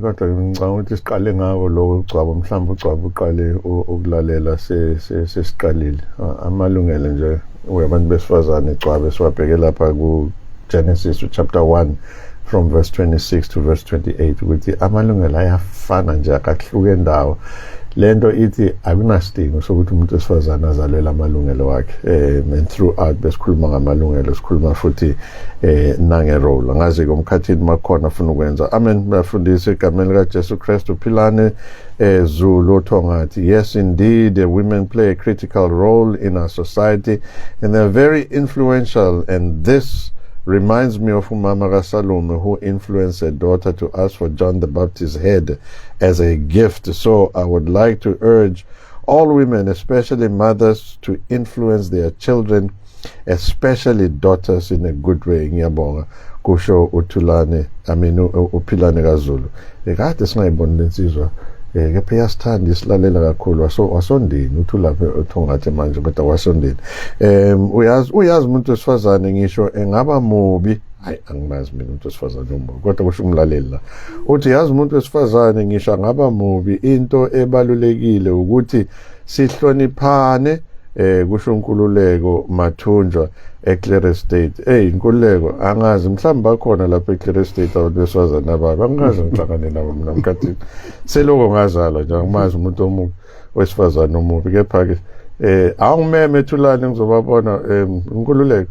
kodwa ngicabanga ukuthi siqale ngako lokho Gcwaba, mhlawumbe uGcwabe uqale ukulalela sesiqalile. Amalungelo nje wabantu besifazane Gcwabe siwabheke lapha ku Genesis chapter 1 from verse 26 to verse 28, ukuthi amalungelo ayafana nje, akahluke ndawo. Lento ithi akunasidingo sokuthi umuntu wesifazane azalwele amalungelo wakhe. And throughout besikhuluma ngamalungelo, sikhuluma futhi nange-role. Angazi ke umkhathini makhona afuna ukwenza. Amen. Bafundisi, egameni lika Jesu Kristu, philane Zulu Thongathi. Yes, indeed, the women play a critical role in our society and they're very influential, and this reminds me of Umama Salome, who influenced her daughter to ask for John the Baptist's head as a gift. So I would like to urge all women, especially mothers, to influence their children, especially daughters, in a good way. Ngiyabonga, kusho uThulane, I mean uPhilane kaZulu. Kade singayiboni lensizwa, kepha iyasithanda, isilalela kakhulu. Wasondini uthulapha uThongathi manje, kodwa wasondini. Uyazi umuntu wesifazane ngisho engaba mubi, hayi, angimazi mina umuntu wesifazane omubi, kodwa kusho umlaleli la, uthi yazi umuntu wesifazane ngisho angaba mubi, into ebalulekile ukuthi sihloniphane. Kusho uNkululeko Mathunjwa eClare State. Hey Nkululeko, angazi mhlawumbe bakhona lapha eClare State abantu besifazane ababi, angazi ngihlangane nabo mina mkhathini seloko ngazalwa nje, angimazi umuntu omubi wesifazane omubi. Kepha ke awungimeme ethulane, ngizobabona. Nkululeko,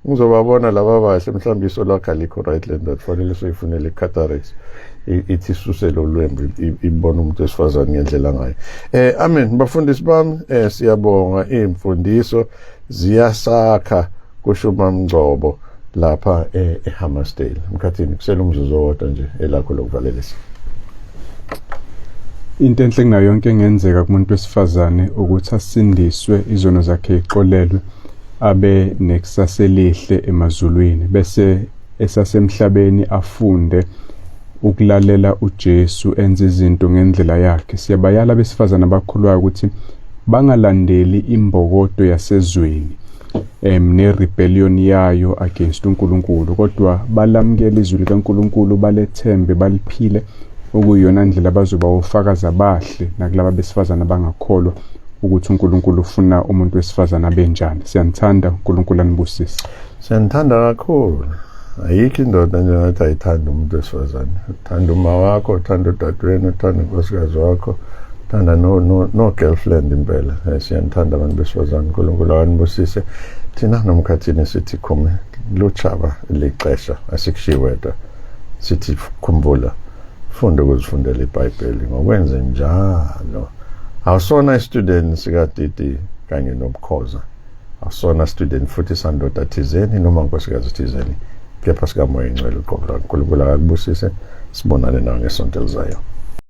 ngizobabona laba bahle. Mhlawumbe iso lakho alikho right, le ndoda fanele soyifunele i-cataracts, ithi isuse lo lwembu, ibone umuntu wesifazane ngendlela ngayo. Amen bafundisi bami, siyabonga, imfundiso ziyasakha, kusho uMamngcobo lapha eHammersdale. Mkhathini, kusele umzuzu owodwa nje, elakho lokuvalelisa. Into enhle kunayo yonke engenzeka kumuntu wesifazane ukuthi asindiswe, izono zakhe ixolelwe, abe nekusasa elihle emazulwini, bese esasemhlabeni afunde ukulalela uJesu, enze izinto ngendlela yakhe. Siyabayala abesifazane abakhulwayo ukuthi bangalandeli imbokodo yasezweni ne-rebellion yayo against uNkulunkulu, kodwa balamukele izwi likaNkulunkulu, balethembe, baliphile, okuyiyona ndlela bazoba ofakazi abahle nakulaba besifazane abangakholwa ukuthi uNkulunkulu ufuna umuntu wesifazane abenjani. Siyanithanda, uNkulunkulu anibusise. Siyanithanda kakhulu. Ayikho indoda nje ngathi ayithanda umuntu wesifazane. Uthanda uma wakho, uthanda udadewenu, uthanda unkosikazi wakho, uthanda no girlfriend impela. Siyanithanda abantu besifazane. uNkulunkulu akanibusise. Thina nomkhathini sithi khume luchaba lixesha, asikushiyi wedwa. Sithi khumbula, funda ukuzifundela iBhayibheli, ngokwenze njalo awusona i-student sikaDidi kanye noBukhoza, awusona student futhi sandoda thizeni noma nkosikazi thizeni, kepha sikaMoya Ingcwele uqobo lwayo. uNkulunkulu akakubusise, sibonane nawe ngesonto elizayo.